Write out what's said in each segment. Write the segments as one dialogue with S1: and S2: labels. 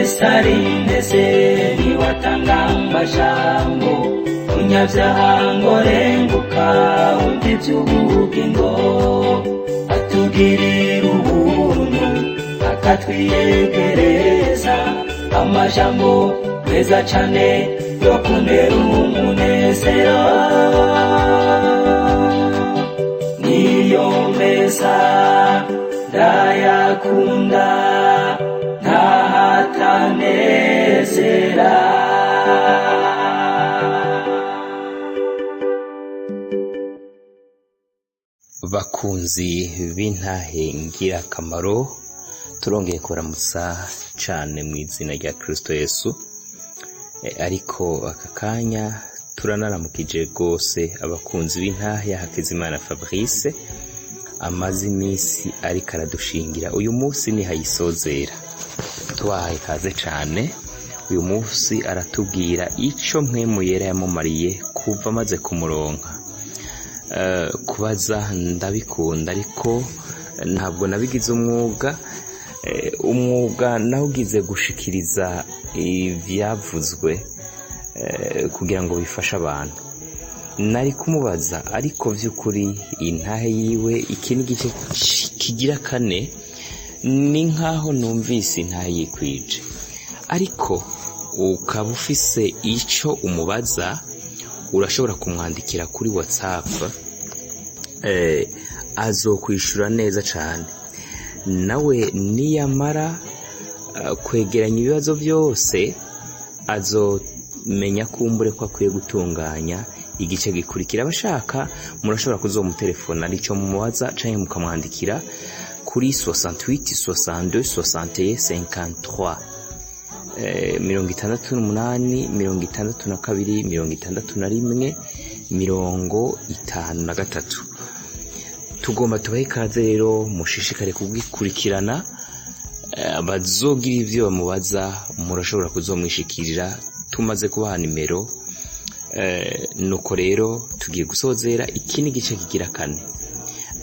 S1: Yesu arindese niwatanga amajambo munyabyaha ngo renguka wumve iby'ubugingo atugirira ubuntu akatwiyegereza amajambo meza cane yo kuntera umunezero niyo meza ndayakunda ntahatanezera.
S2: Bakunzi b'intahe ngirakamaro, turongeye kuramutsa cane mu izina rya Kristo Yesu. Ariko aka kanya turanaramukije rwose abakunzi b'intahe ya Hakizimana Fabrice amaze iminsi ariko aradushingira. Uyu munsi niho ayisozera, tubahaye ikaze cane. Uyu munsi aratubwira ico Mpwemu Yera yamumariye kuva amaze kumuronka. Kubaza ndabikunda, ariko ntabwo nabigize umwuga. Umwuga nawugize gushikiriza ivyavuzwe kugira ngo bifashe abantu. Nari kumubaza, ariko vy'ukuri intahe yiwe iki ni igice kigira kane, ni nkaho numvise intahe yikwije. Ariko ukaba ufise ico umubaza, urashobora kumwandikira kuri WhatsApp, azokwishura neza cane. Nawe niyamara kwegeranya ibibazo byose, azomenya kumbure ko akwiye gutunganya igice gikurikira. Abashaka murashobora kuzomutelefona arico mumubaza, canke mukamwandikira kuri 68 62 61 53, 68 62 61 53. Tugomba tubahe ikaze rero, mushishikare kugikurikirana. Abazogira ivyo bamubaza murashobora kuzomwishikirira, tumaze kubaha nimero. Nuko rero tugiye gusozera iki ni igice kigira kane.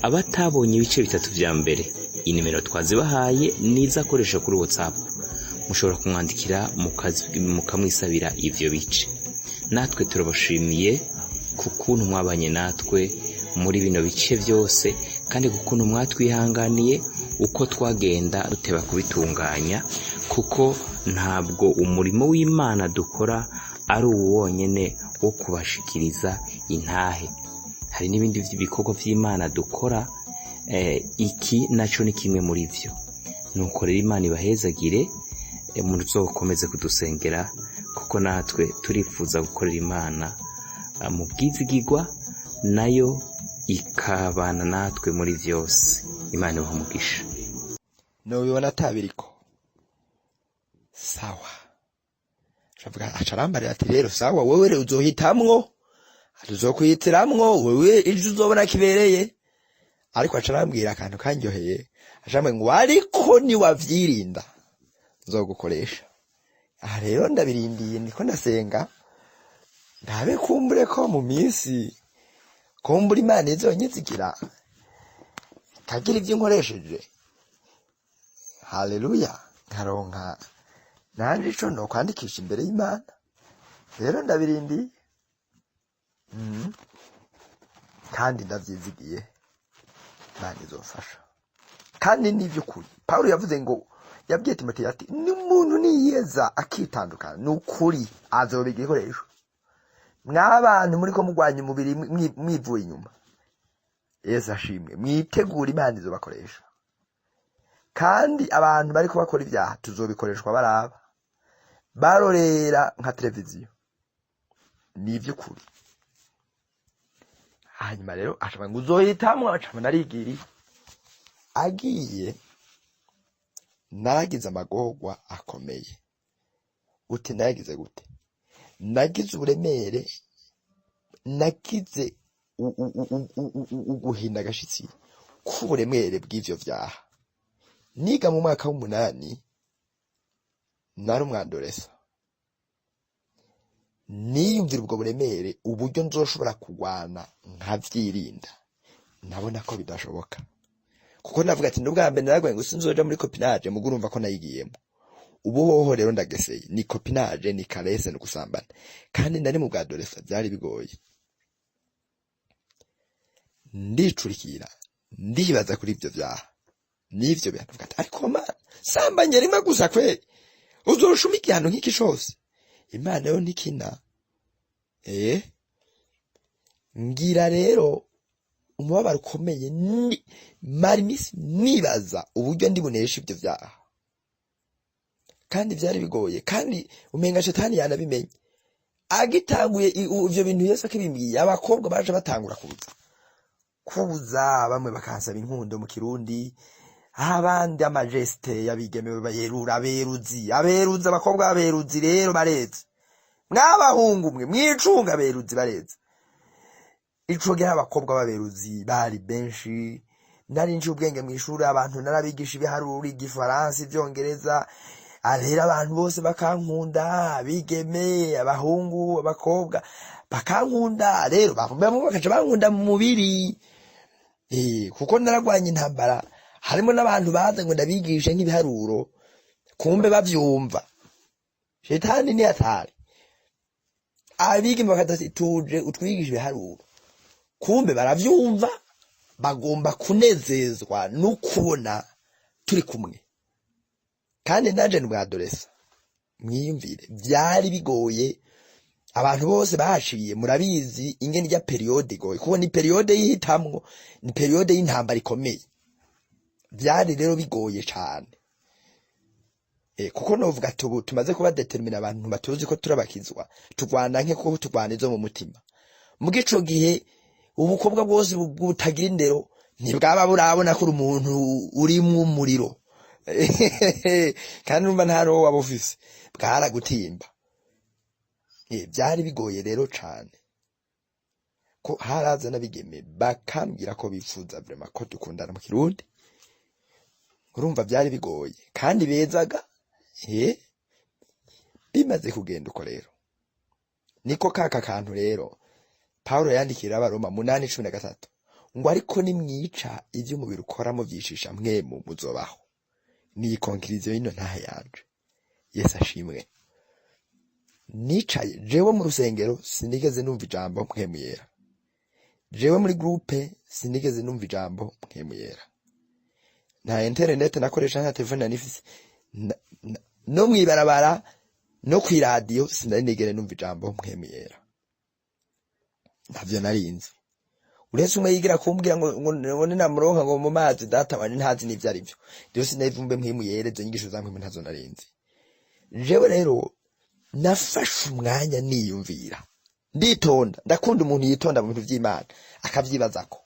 S2: Abatabonye ibice bitatu vya mbere, inimero twazibahaye nizo akoresha kuri WhatsApp, mushobora kumwandikira mukamwisabira ivyo bice. Natwe turabashimiye ku kuntu mwabanye natwe muri bino bice byose, kandi ku kuntu mwatwihanganiye uko twagenda duteba kubitunganya, kuko ntabwo umurimo w'Imana dukora ari uwo wonyene wo kubashikiriza intahe. Hari n'ibindi bikorwa vy'Imana dukora, iki naco ni kimwe muri vyo. Nuko rero Imana ibahezagire, muzokomeze kudusengera, kuko natwe turifuza gukorera Imana mu bwizigirwa, nayo ikabana natwe muri vyose. Imana ibahe umugisha.
S3: Nobibona atabiriko sawa, acavuga aca arambarira ati rero sawa, wewe rero uzohitamwo, uzokwihitiramwo wewe ivyo uzobona kibereye. Ariko aca arambwira akantu kanyoheye, aca arambwira ngo ariko niwavyirinda nzogukoresha. Aha rero ndabirindiye, ndiko ndasenga ndabe kumbure ko mu minsi kumbura Imana izonyizigira ikagira ivyo inkoresheje. Haleluya, nkaronka nanje ico nokwandikisha imbere y'Imana. Rero ndabirindiye, kandi ndavyizigiye Imana izofasha. Kandi n'ivy'ukuri Pawulo yavuze ngo yabwiye Timoteyo ati n'umuntu niyeza akitandukana n'ukuri azoba igikoresho. Mw'abantu muriko mugwanya umubiri mwivuye inyuma, Yesu ashimwe, mwitegure Imana izobakoresha. Kandi abantu bariko bakora ibyaha tuzobikoreshwa baraba barorera nka televiziyo, ni ivy'ukuri. Hanyuma rero aca ngo uzohitamwo, aca narigiriye agiye. Naragize amagorwa akomeye. Uti nayagize gute? Nagize uburemere, nagize uguhinda agashitsi k'uburemere bw'ivyo vyaha. Niga mu mwaka w'umunani, nari umwandoresa, niyumvira ubwo buremere uburyo nzoshobora kurwana nkavyirinda, nabona ko bidashoboka. Kuko navuga ati n'ubwa mbere naragwaye ngo sinzoja muri copinage, mugo urumva ko nayigiyemo. Ubu hoho rero ndageseye, ni copinage, ni caresse, no gusambana, kandi nari mu bwadolescence, byari bigoye. Ndicurikira, ndibaza kuri ibyo vyaha n'ivyo bintu, mvuga ati: "Ariko Mana, sambanye rimwe gusa kweri, uzoshuma igihano nk'iki cose?" Imana yo ntikina. Ngira rero umubabaro ukomeye, mara iminsi nibaza uburyo ndi bunesha ibyo vyaha, kandi byari bigoye, kandi umenga shetani yanabimenye. Agitanguye ivyo bintu, Yesu akibimbwiye, abakobwa baje batangura kuza, bamwe bakansaba inkundo mu Kirundi, abandi amagestes y'abigeme bayerura, aberuzi, aberuzi, abakobwa b'aberuzi rero bareze. Mw'abahungu mwe mwicunga, aberuzi bareze. Ico gihe abakobwa b'aberuzi bari benshi. Nari nci ubwenge mw'ishuri, abantu narabigisha ibiharuro, igifaransa, ivyongereza. Rero abantu bose bakankunda, abigeme, abahungu, abakobwa bakankunda. Rero bamwe bakaca bankunda mu mubiri, kuko naragwanye intambara. Harimo n'abantu baza ngo ndabigishe nk'ibiharuro, kumbe bavyumva. Shetani ni hatari. Abigeme bakaza: "Tuje utwigisha ibiharuro," kumbe baravyumva, bagomba kunezezwa no kubona turi kumwe. Kandi nanje ni bwadolescent, mwiyumvire, vyari bigoye. Abantu bose bahaciye murabizi ingene irya période igoye, kuko ni période y'ihitamwo, ni période y'intambara ikomeye. Vyari rero bigoye cane, kuko novuga ati ubu tumaze kuba déterminés, abantu batuzi ko turabakizwa, turwana nke kuko turwana izo mu mutima. Muga ico gihe ubukobwa bwose butagira indero ntibwaba burabona ko uri umuntu urimwo umuriro, kandi urumva nta n'uwo waba ufise, bwaragutimba. Byari bigoye rero cane, ko haraza n'abigeme bakambwira ko bifuza vraiment ko dukundana mu Kirundi. Urumva byari bigoye, kandi bezaga. Bimaze kugenda uko rero, niko kaka kantu rero Pawulo yandikira Abaroma 8:13 ngo: "Ariko nimwica ivyo umubiri ukora muvyishisha mwemu, muzobaho." Ni conclusion y'ino ntahe yanje. Yesu ashimwe. Nicaye jewe mu rusengero, sinigeze numva ijambo Mpwemu Yera. Jewe muri groupe sinigeze numva ijambo Mpwemu Yera. Nta internet nakoresha, nta telefone nari nifise. No mwibarabara no kw'iradiyo sinari nigere numva ijambo Mpwemu Yera, ntavyo narinzi, uretse umwe yigira kumbwira ngo ninamuronka ngo mu mazi. Data wanje ntazi n'ivyo ari vyo. Rero sinari Mpwemu Yera, izo nyigisho za Mpwemu ntazo narinzi. Jewe rero nafashe umwanya niyumvira, nditonda. Ndakunda umuntu yitonda mu bintu vy'Imana, akavyibazako.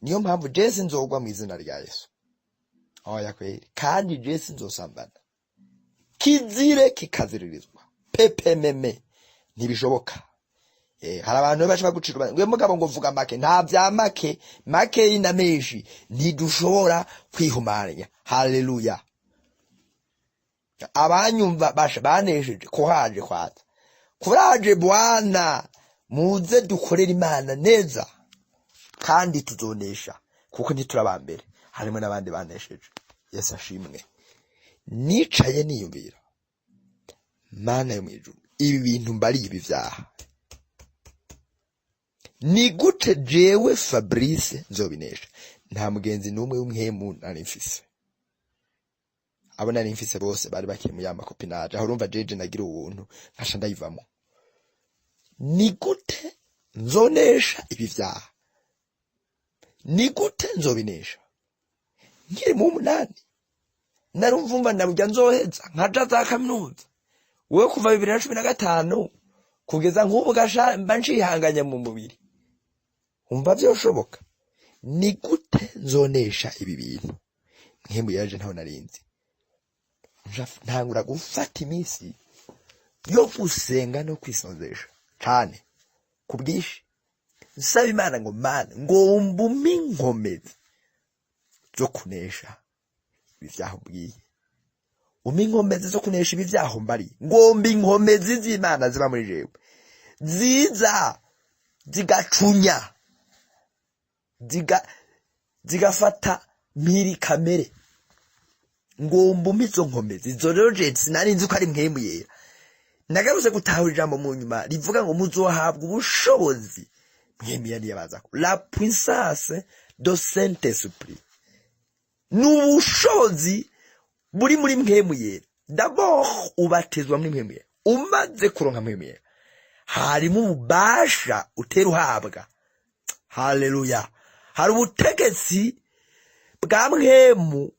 S3: Niyo mpamvu je sinzogwa mu izina rya Yesu, oya kweri. Kandi je sinzosambana, kizire kikaziririzwa, pepememe, ntibishoboka. Hari abantu baca bagucira urubanza ngo mugabo ngo vuga make. Nta vya make, make na menshi, ntidushobora kwihumanya. Haleluya! Abanyumva basha banesheje, kuhaje kwaza kuraje bwana, muze dukorere Imana neza, kandi tuzonesha, kuko ntituraba mbere, harimo n'abandi banesheje. Yesu ashimwe. Nicaye niyumvira: Mana yo mw'ijuru, ibi bintu mbari, ibi vyaha, ni gute jewe Fabrice nzobinesha? Nta mugenzi n'umwe w'umwemu nari mfise. Abo nari mfise bose bari bakiri mu ya macopinage. Aho urumva jeje nagira ubuntu nkaca ndayivamo. Ni gute nzonesha ibi vyaha? Ni gute nzobinesha nkiri mu 8? Narumva nabujya nzoheza nkaja za kaminuza. Wewe kuva 2015 kugeza nk'ubu gasha mba ncihanganye mu mubiri, umva vyoshoboka? Ni gute nzonesha ibi bintu? Mpwemu yaje ntaho narinzi. Ntangura gufata iminsi yo gusenga no kwisonzesha cane ku bwinshi, nsaba Imana ngo: "Mana, ngomba umpe inkomezi zo kunesha ibi vyaha ubwiye, umpe inkomezi zo kunesha ibi vyaho mbari, ngomba inkomezi z'Imana ziba muri jewe, ziza zigacunya, zigafata mpiri kamere." Ngomba umpe izo nkomezi. Izo rero je sinari nzi ko ari Mpwemu Yera. Nagarutse gutahura ijambo mu nyuma rivuga ngo muzohabwa ubushobozi Mpwemu Yera niyabazako, la puissance de Saint Esprit. Ni ubushobozi buri muri Mpwemu Yera. D'abord ubatizwa muri Mpwemu Yera. Umaze kuronka Mpwemu Yera, harimo ububasha utera uhabwa. Haleluya! Hari ubutegetsi bwa Mpwemu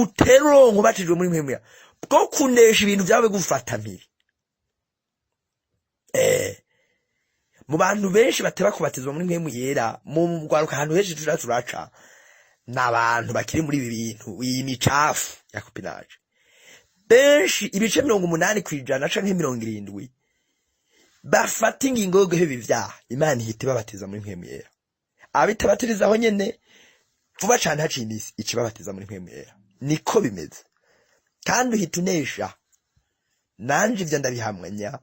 S3: utera uronka ubatijwe muri Mpwemu Yera, bwo kunesha ibintu byawe gufata mpiri. Mu bantu benshi bateba kubatizwa muri Mpwemu Yera, mu rwaruka, ahantu henshi tuja turaca, ni abantu bakiri muri ibi bintu, iyi micafu ya copinage. Benshi, ibice 80% canke 70, bafata ingingo yo guheba ivyaha, Imana ihita ibabatiza muri Mpwemu Yera. Abitabatiriza aho nyene vuba cane, haciye imisi ica ibabatiza muri Mpwemu Yera. Niko bimeze, kandi uhita unesha. Nanje ivyo ndabihamya,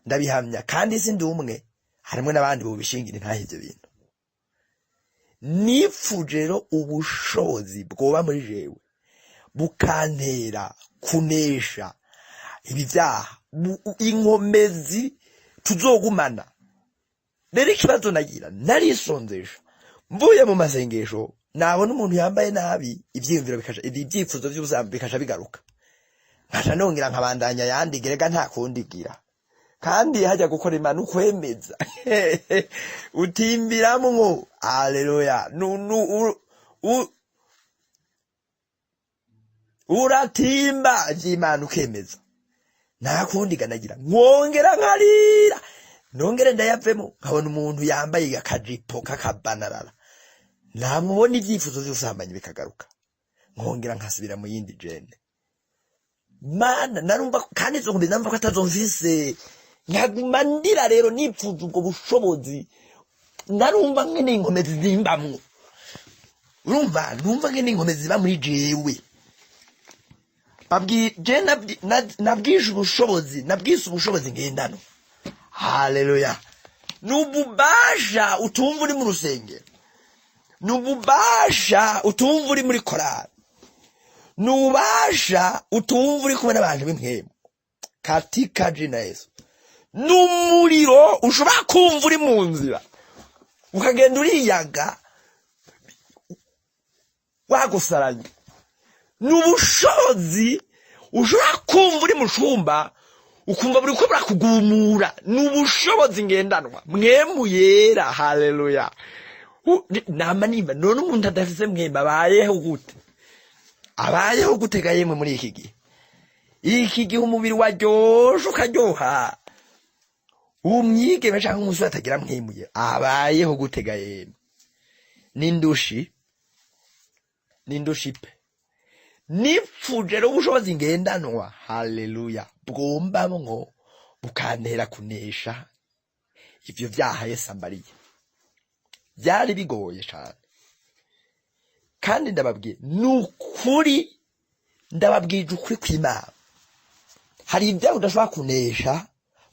S3: ndabihamya, kandi si ndi umwe, harimwo n'abandi bobishingira intahe ivyo bintu. Nipfuje rero ubushobozi bwoba muri jewe bukantera kunesha ibi vyaha, inkomezi tuzogumana. Rero ikibazo nagira, narisonzesha, mvuye mu masengesho nabona umuntu yambaye nabi, ivyiyumviro bikaja, ibyifuzo vy'ubusambo bikaja bigaruka, nkaca nongera nkabandanya yandi gerega, nta kundi gira. Kandi hajya gukora Imana ukwemeza utimbiramwo. Aleluya! Uratimba vy'Imana ukemeza, nta kundi ganagira. Nkongera nkarira, nongere ndayavemo, nkabona umuntu yambaye akajipo k'akabanarara, namubona ibyifuzo vy'ubusambanyi bikagaruka, nkongera nkasubira mu yindi jene. Mana, narumva kandi izo nkomezi namva ko atazomvise, nkaguma ndira. Rero nipfuza ubwo bushobozi. Narumva nkene inkomezi zimbamwo, urumva, numva nkene inkomezi ziba muri jewe. Je nabwije ubushobozi, nabwise ubushobozi ngendano. Haleluya! Ni ububasha utumva uri mu rusengero, ni ububasha utumva uri muri korali, ni ububasha utumva uri kumwe n'abantu b'impwemu, katika jina Yesu. Ni umuriro ushobora kumva uri mu nzira, ukagenda uriyaga wagusaranye. Ni ubushobozi ushobora kumva uri mu cumba, ukumva buri ko burakugumura. Ni ubushobozi ngendanwa, Mwemu Yera. Haleluya! Nama nimba none umuntu adafise Mwemu abayeho gute? Abayeho gute ga yemwe muri iki gihe? Iki gihe umubiri waryoshe ukaryoha, umwigeme canke umusore atagira Mwemu Yera abayeho gute ga yemwe? N'indushi, n'indushi pe. Nipfuje rero ubushobozi ngendanwa, haleluya, bwombamwo bukantera kunesha ivyo vyaha Yesu ambariye. Byari bigoye cane, kandi ndababwiye ni ukuri, ndababwije ukuri kw'Imana, hari ibyaha udashobora kunesha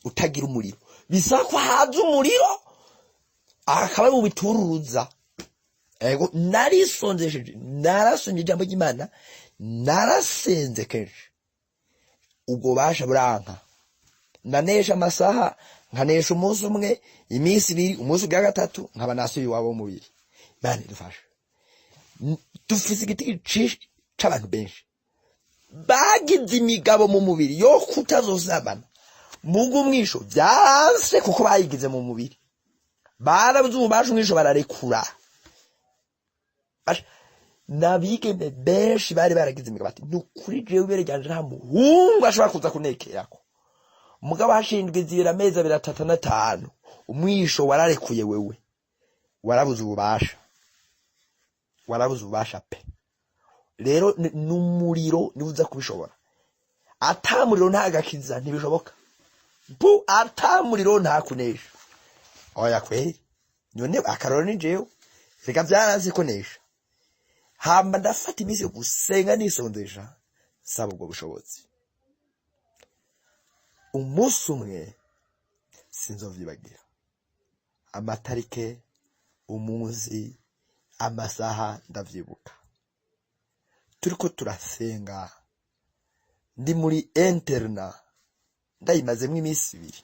S3: utagira umuriro. Bisaba ko haza umuriro akaba ari bubitururuza. Ego, narisonzesheje, narasomye ijambo ry'Imana, narasenze kenshi, ubwo basha buranka. Ndanesha amasaha, nkanesha umunsi umwe, iminsi 2, umunsi ubwa gatatu nkaba nasubiye iwabo w'umubiri. Imana idufashe. Dufise igiti c'abantu benshi bagize imigabo mu mubiri yo kutazosambana, mugu umwisho vyaranse kuko bayigize mu mubiri, barabuze ububasha, umwisho bararekura. Nabigeme benshi bari baragize imigabo ati: "Nukuri jewe ibere ryanje nta muhungu ashobora kuza kunekerako." Mugabo hashindwa izibira amezi 2, 3 na 5, umwisho wararekuye. Wewe warabuze ububasha, warabuze ububasha pe. Rero n'umuriro niwe uza kubishobora. Ata muriro nta gakiza, ntibishoboka bu. Ata muriro nta kunesha, oya kweri. None akaroro ni jewe, reka vyaranse kunesha. Hamba ndafata iminsi yo gusenga, nisondesha, nsaba ubwo bushobozi. Umunsi umwe sinzovyibagira, amatarike, umunsi, amasaha ndavyibuka. Turiko turasenga, ndi muri internat, ndayimazemwo iminsi 2.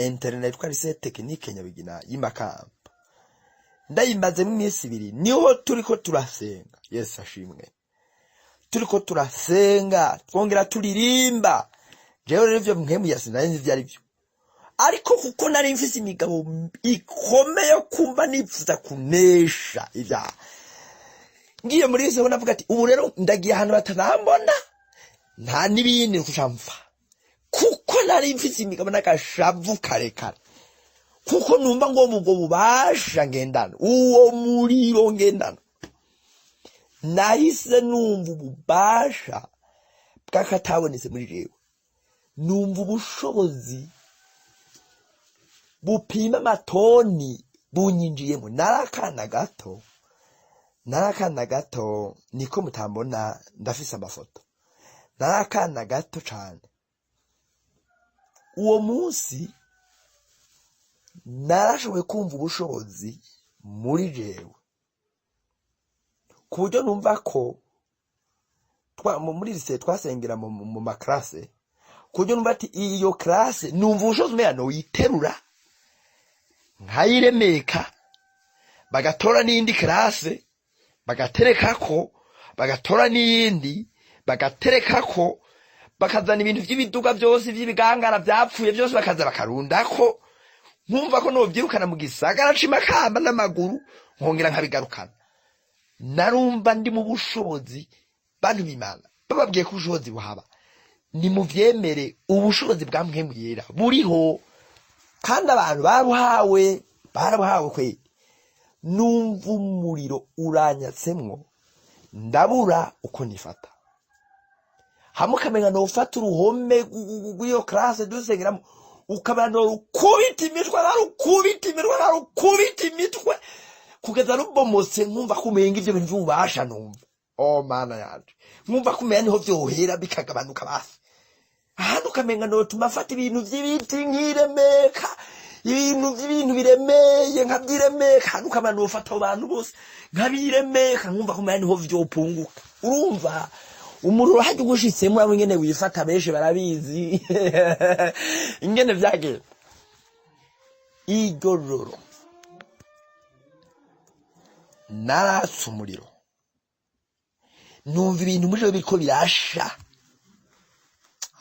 S3: Internat yitwa Lycée Technique Nyabigina y'imakamba, ndayimazemwo iminsi 2. Niho turiko turasenga, Yesu ashimwe, turiko turasenga twongera turirimba. Jewe rero ivyo mpwemu ya sinari nzi ivyo ari vyo, ariko kuko nari mfise imigabo ikomeye yo kumva nipfuza kunesha ivyaha, ngiye muri seho navuga ati ubu rero ndagiye ahantu batarambona, nta n'ibindi nkusha mfa, kuko nari mfise imigabo n'agashavu karekare, kuko numva ngo ubwo bubasha ngendana, uwo muriro ngendana. Nahise numva ububasha bw'akatabonetse muri jewe, numva ubushobozi bupima amatoni bunyinjiyemo. Nari akana gato, nari akana gato, niko mutambona, ndafise amafoto. Nari akana gato cane. Uwo munsi narashoboye kumva ubushobozi muri jewe ku buryo numva ko muri lycée twasengera mu ma classes, ku buryo numva ati iyo classe numva ubushobozi umenga noyiterura nkayiremeka, bagatora n'iyindi classe bagaterekako, bagatora n'iyindi bagaterekako, bakazana ibintu vy'ibiduga vyose vy'ibigangara vyapfuye vyose, bakaza bakarundako, nkumva ko novyirukana mu gisagara c'imakamba n'amaguru, nkongera nkabigarukana. Narumva ndi mu bushobozi. Bantu b'Imana, bababwiye ko ubushobozi buhaba, nimuvyemere. Ubushobozi bwa Mpwemu Yera buriho, kandi abantu babuhawe, barabuhawe kweli. Numva umuriro uranyatsemwo, ndabura uko nifata. Hamwe ukamenya nofata uruhome rw'iyo classe dusengeramo, ukamenya norukubita imitwe, narukubita imitwe, narukubita imitwe kugeza rubomotse, nkumva ko umenga ivyo bintu vy'ububasha numva, oh Mana yanje, nkumva ko umenga niho vyohera bikagabanuka basi. Ahandi ukamenga notuma afata ibintu vy'ibiti nkiremeka, ibintu vy'ibintu biremeye nkavyiremeka. Ahandi ukamenga nofata abo bantu bose nkabiremeka, nkumva ko umenga niho vyopunguka. Urumva umuriro hajya ugushitsemo, urabona ingene wifata, benshi barabizi ingene vyagenda. Iryo joro naratse umuriro, numva ibintu muri jo biriko birasha.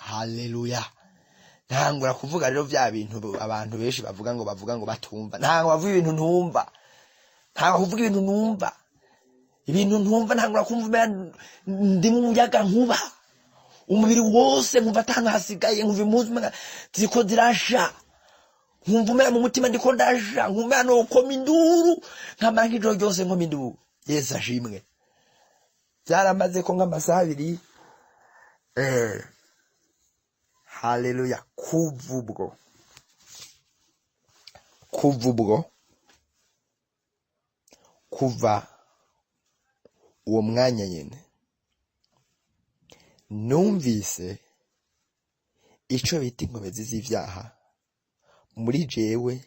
S3: Haleluya! Ntangura kuvuga rero vya bintu abantu benshi bavuga ngo batumva. Ntango bavuga ibintu ntumva, ntango kuvuga ibintu numva, ibintu ntumva. Ntangura kumva umenga ndi mu muyaga nkuba, umubiri wose nkumva atantu hasigaye, nkumva impuzu umenga ziriko zirasha, nkumva umenga mu mutima ndiko ndasha, nkumva umenga nokoma induru, nkamara nk'ijoro ryose nkoma induru. Yesu ashimwe! Byaramaze ko nk'amasaha 2. Haleluya! Kuva ubwo, kuva uwo mwanya nyene, numvise ico bita inkomezi z'ivyaha muri jewe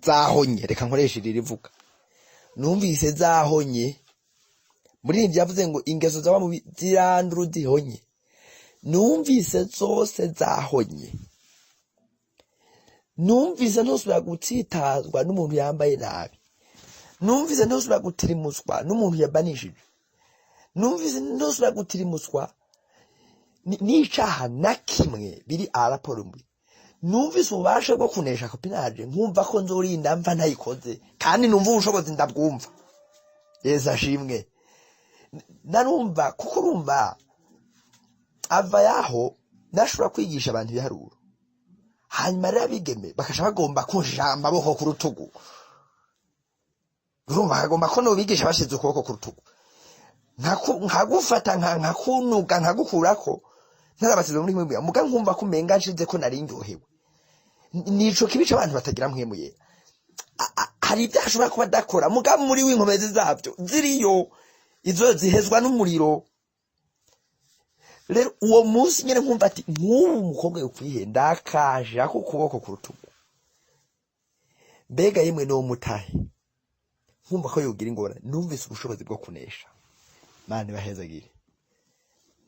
S3: zahonye. Reka nkoreshe iri rivuga, numvise zahonye. Muri iri yavuze ngo ingeso z'aba mubi zirandura zihonye. Numvise zose zahonye, numvise ntosubira gutsitazwa n'umuntu yambaye nabi, numvise ntosubira gutirimuswa n'umuntu yabanishije, numvise ntosubira gutirimuswa n'icaha na kimwe biri raporo mbi. Numvise ububasha bwo kunesha copinage, nkumva ko nzorinda mva ntayikoze, kandi numva ubushobozi ndabwumva. Yesu ashimwe! Narumva kuko urumva ava yaho nashobora kwigisha abantu ibiharuro, hanyuma rero abigeme bakasha bagomba kunshira amaboko ku rutugu. Urumva bakagomba ko nobigisha bashize ukuboko ku rutugu, nkagufata, nkakunuga, nkagukurako, ntarabasize muri mwe muga, nkumva ko umenga nshize ko nari ndyohewe. Nico kibi c'abantu batagira Mpwemu Yera. Hari ibyo ashobora kuba adakora, muga muri w'inkomezi zabyo ziriyo, izo zihezwa n'umuriro. Rero uwo munsi nyene nkumva ati nk'ubu umukobwa yokwihenda akaje ako kuboko ku rutugu, mbega yemwe no mutahe, nkumva ko yogira ingorane. Numvise ubushobozi bwo kunesha. Mana ibahezagire.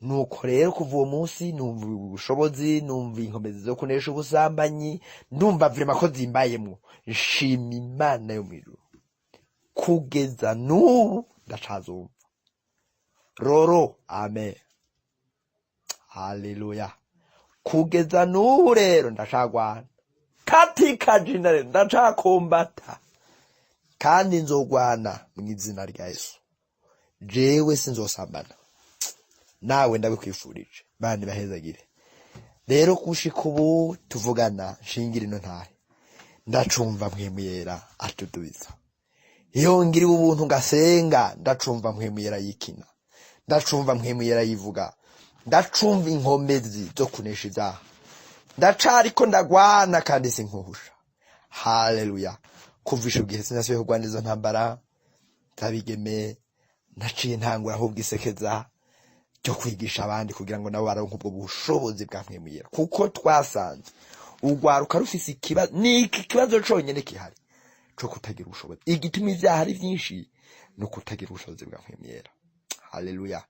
S3: Nuko rero kuva uwo munsi numva ubushobozi, numva inkomezi zo kunesha ubusambanyi, ndumva vraiment ko zimbayemwo. Nshima Imana yo mw'ijuru, kugeza n'ubu ndacazumva roro. Amen, haleluya. Kugeza n'ubu rero ndacagwana katika jina rero, ndacakombata kandi nzogwana mu izina rya Yesu. Jewe sinzosambana, nawe ndabikwifurije. Bana bahezagire. Rero gushika ubu tuvugana, nshingira ino ntahe, ndacumva Mpwemu Yera atudubiza. Iyo ngiriwe ubuntu ngasenga, ndacumva Mpwemu Yera yikina, ndacumva Mpwemu Yera yivuga, ndacumva inkomezi zo kunesha ibyaha. Ndacariko ndagwana kandi sinkuhusha. Haleluya. Kuva ico gihe sinasubiye kurwana izo ntambara zabigeme. Naciye ntangura ahubwo isekeza ryo kwigisha abandi kugira ngo nabo baronke ubwo bushobozi bwa Mpwemu Yera, kuko twasanze urwaruka rufise ikibazo. Ni iki kibazo conyene gihari co kutagira ubushobozi. Igituma ivyaha ari vyinshi ni ukutagira ubushobozi bwa Mpwemu Yera. Haleluya.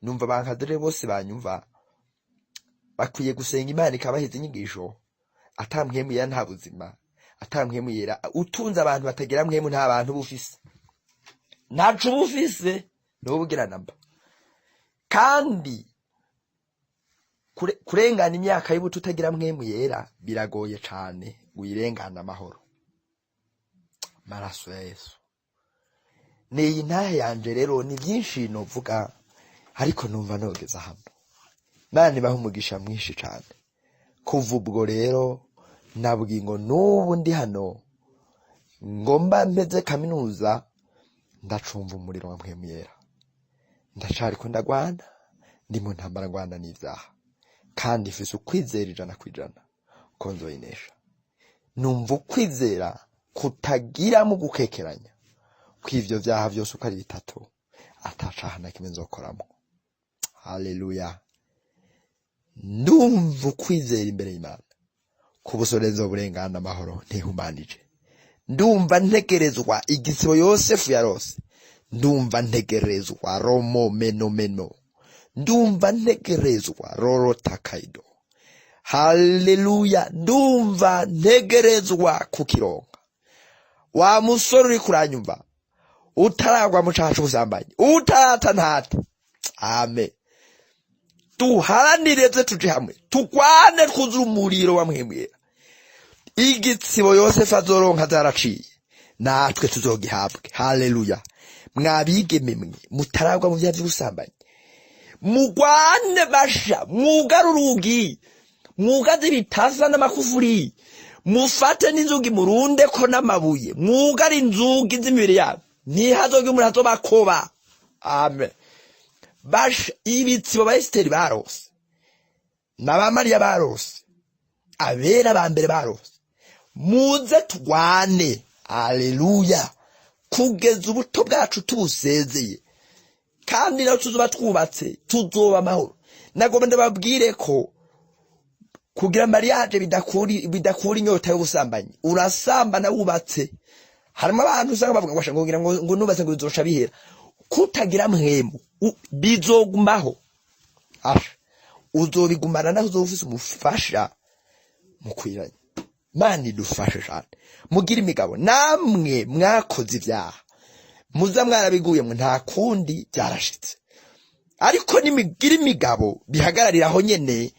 S3: Numva bankadere bose banyumva bakwiye gusenga Imana ikabahiza inyigisho. Ata Mpwemu Yera nta buzima. Ata Mpwemu Yera, utunze abantu batagira Mpwemu, nta bantu bufise, ntaco ubufise, niwo namba. Kandi kurengana imyaka y'ubuto utagira Mpwemu Yera biragoye cane uyirengana amahoro. Maraso ya Yesu. Niyi ntahe yanje rero, ni byinshi novuga ariko numva nogeza hano. Imana ibahe umugisha mwinshi cane. Kuva ubwo rero nabwiye ngo n'ubu ndi hano ngomba mpeze kaminuza, ndacumva umuriro wa Mpwemu Yera, ndacariko ndagwana, ndi mu ntambara ngwana n'ivyaha, kandi mfise ukwizera 100% ko nzoyinesha. Numva ukwizera kutagiramo gukekeranya kw'ivyo vyaha vyose uko ari bitatu atacaha na kimwe nzokoramo. Haleluya. Ndumva ukwizera imbere y'Imana ku busore nzoburengana amahoro ntihumanije. Ndumva ntegerezwa igisibo Yosefu yarose, ndumva ntegerezwa romo meno meno, ndumva ntegerezwa roro takaido. Haleluya. Ndumva ntegerezwa kukironka. Wa musore uri kuranyumva utaragwa mu caha c'ubusambanyi, utarata ntata, amen, duharanire ze tuje hamwe, tugwane twuzure umuriro wa Mpwemu Yera. Igitsibo Yosefu azoronka zaraciye, natwe tuzogihabwe. Haleluya. Mwabigeme mwe mutaragwa mu vyaha vy'ubusambanyi, mugwane basha, mwugare urugi, mwugaze ibitasa n'amakufuri, mufate n'inzugi murundeko n'amabuye, mwugare inzugi z'imibiri yabo, ntihazogire umuntu azobakoba. Amen. Basha, ibitsibo ba Esiteri barose n'abamariya barose, abera ba mbere barose, muze tugwane. Aleluya. Kugeza ubuto bwacu tubusezeye, kandi naho tuzoba twubatse tuzoba amahoro. Nagomba ndababwire ko kugira mariage bidakura inyota y'ubusambanyi. Urasambana wubatse. Harimo abantu usanga bavuga ngo ngo ngira ngo nubatse ngo bizosha bihera. Kutagira Mpwemu bizogumaho. Asha uzobigumana naho uzoba ufise umufasha mukwiranye. Mana idufashe cane. Mugire imigabo. Namwe mwakoze ibyaha muza mwarabiguyemwo, nta kundi byarashitse, ariko nimugira imigabo bihagararira aho nyene,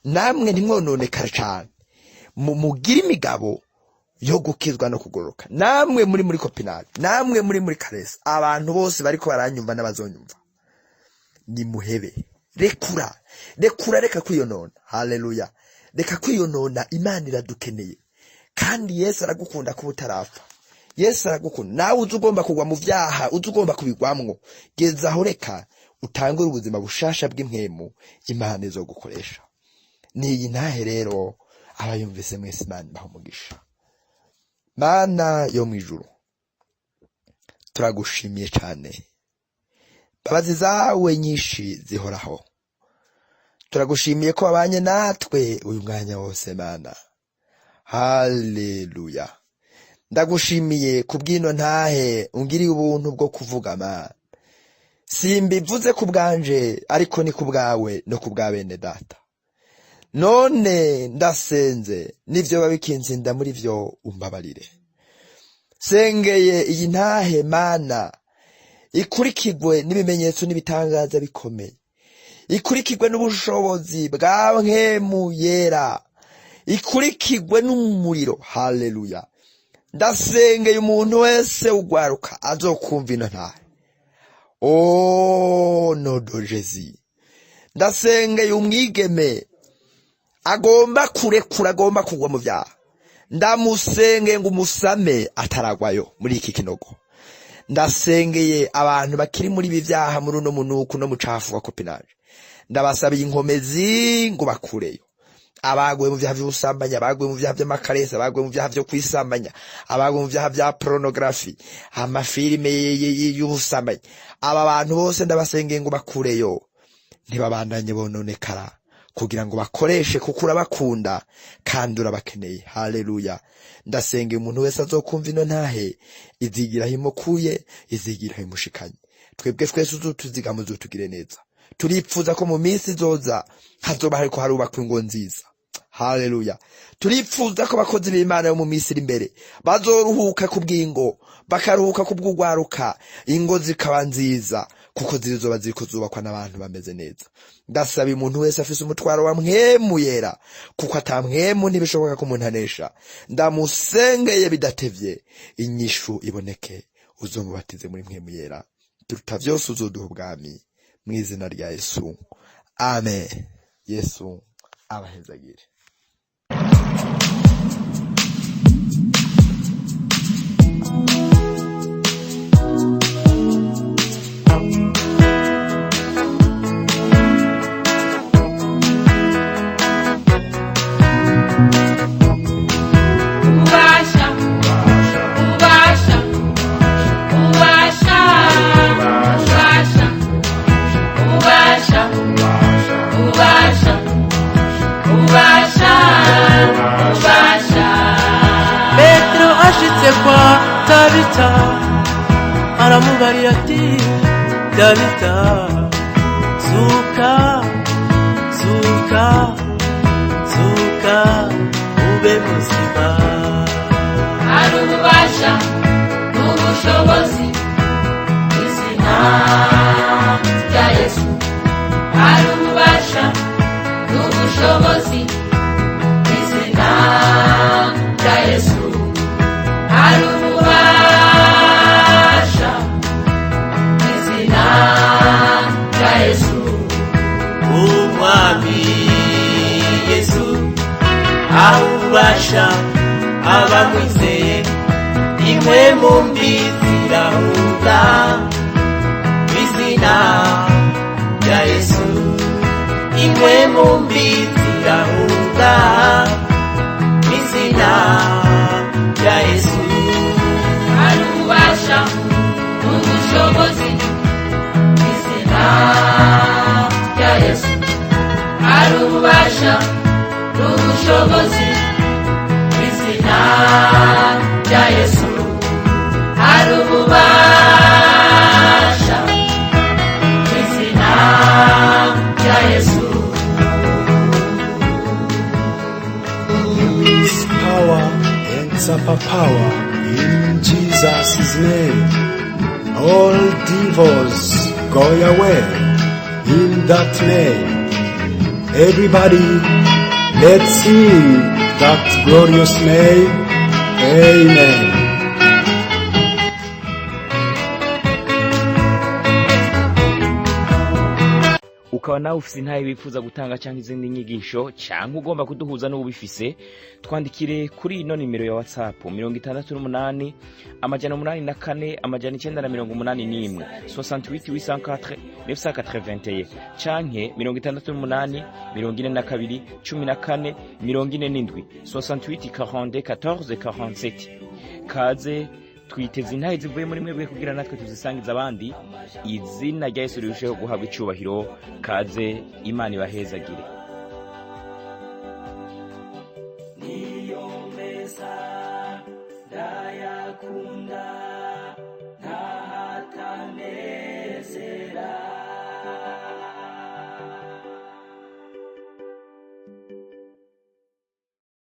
S3: namwe ntimwononekare cane. Mugire imigabo yo gukizwa no kugororoka. Namwe muri Copenhague, namwe muri Karesi, abantu bose bariko baranyumva n'abazonyumva, nimuhebe, rekura, rekura, reka kwiyonona. Haleluya. Reka kwiyonona. Imana iradukeneye kandi Yesu aragukunda kuba utarapfa. Yesu aragukunda. Nawe uzi ugomba kugwa mu vyaha, uzi ugomba kubigwamwo, geza aho reka utangure ubuzima bushasha bw'impwemu Imana izogukoresha. Niyi ntahe rero, abayumvise mwese Imana ibahe umugisha. Mana yo mw'ijuru, turagushimiye cane, mbabazi zawe nyinshi zihoraho. Turagushimiye ko wabanye natwe uyu mwanya wose, Mana. Haleluya. Ndagushimiye kubw'ino ntahe ungiriye ubuntu bwo kuvuga, Mana. Simbivuze ku bwanje, ariko ni ku bwawe no ku bwa bene data. None ndasenze, nivyo babikinzinda muri vyo umbabarire. Sengeye iyi ntahe Mana ikurikirwe n'ibimenyetso n'ibitangaza bikomeye, ikurikirwe n'ubushobozi bwa Mpwemu Yera, ikurikirwe n'umuriro. Haleluya. Ndasengeye umuntu wese ugwaruka azokumva ino ntahe. Oh nodo Jezi. Ndasengeye umwigeme agomba kurekura, agomba kugwa mu vyaha. Ndamusengeye ngo umusame ataragwayo muri iki kinogo. Ndasengeye abantu bakiri muri ibi vyaha, muri uno munuku no mucafu wa copinage. Ndabasabiye inkomezi ngo bakureyo. Abaguye mu vyaha vy'ubusambanyi, abaguye mu vyaha vy'amakaresa, abaguye mu vyaha vyo kwisambanya, abaguye mu vyaha vya pornography, amafilime y'ubusambanyi. Aba bantu bose ndabasengeye ngo bakureyo, ntibabandanye bononekara, kugira ngo bakoreshe, kuko urabakunda kandi urabakeneye. Haleluya. Ndasengeye umuntu wese azokumva ino ntahe, izigira imukuye, izigira imushikanye. Twebwe twese uzotuzigama, uzotugire neza. Turipfuza ko mu minsi izoza hazoba hariko harubakwa ingo nziza. Haleluya. Turipfuza ko abakozi b'Imana bo mu minsi iri imbere bazoruhuka ku bw'ingo, bakaruhuka ku bw'ugwaruka, ingo zikaba nziza, kuko zirizoba ziriko zubakwa n'abantu bameze neza. Ndasaba umuntu wese afise umutwaro wa Mpwemu Yera, kuko ata Mpwemu ntibishoboka ko umuntu anesha. Ndamusengeye bidatevye inyishu iboneke, uzomubatize muri Mpwemu Yera. Turuta vyose uzoduha ubwami, mu izina rya Yesu, amen. Yesu abahezagire.
S4: Ubasha, ubasha, ubasha, ubasha, ubasha, ubasha, ubasha, ubasha.
S1: Petero ashitse kwa Tabita aramubarira ati: Tabita, zuka, zuka, zuka ube muzima.
S4: Hari ububasha n'ubushobozi izina rya Yesu. Hari ububasha n'ubushobozi izina rya Yesu. Hari ububasha izina rya Yesu.
S1: Umwami Yesu ahubasha abamwizeye, imwe mu mbi zirahunga izina rya Yesu, imwe mu mbi zirahunga izina rya Yesu.
S4: Hari ububasha n'ubushobozi izina rya Yesu. Hari ububasha n'ubushobozi izina rya Yesu. Hari ububasha izina rya Yesu.
S5: There is power and superpower in Jesus' name. All devils go away in that name. Everybody, let's sing that glorious name. Amen.
S2: Ukaba nawe ufise intahe wifuza gutanga cyangwa izindi nyigisho, cyangwa ugomba kuduhuza n'ubifise, twandikire kuri ino nimero ya WhatsApp: 68 804 981, 68 804 981, canke 68 42 14 47, 68 42 14 47. Kaze, twiteze intahe zivuye muri mwebwe kugira natwe tuzisangize abandi, izina rya Yesu rirusheho guhabwa icubahiro. Kaze, Imana ibahezagire.
S1: Niyo meza ndayakunda.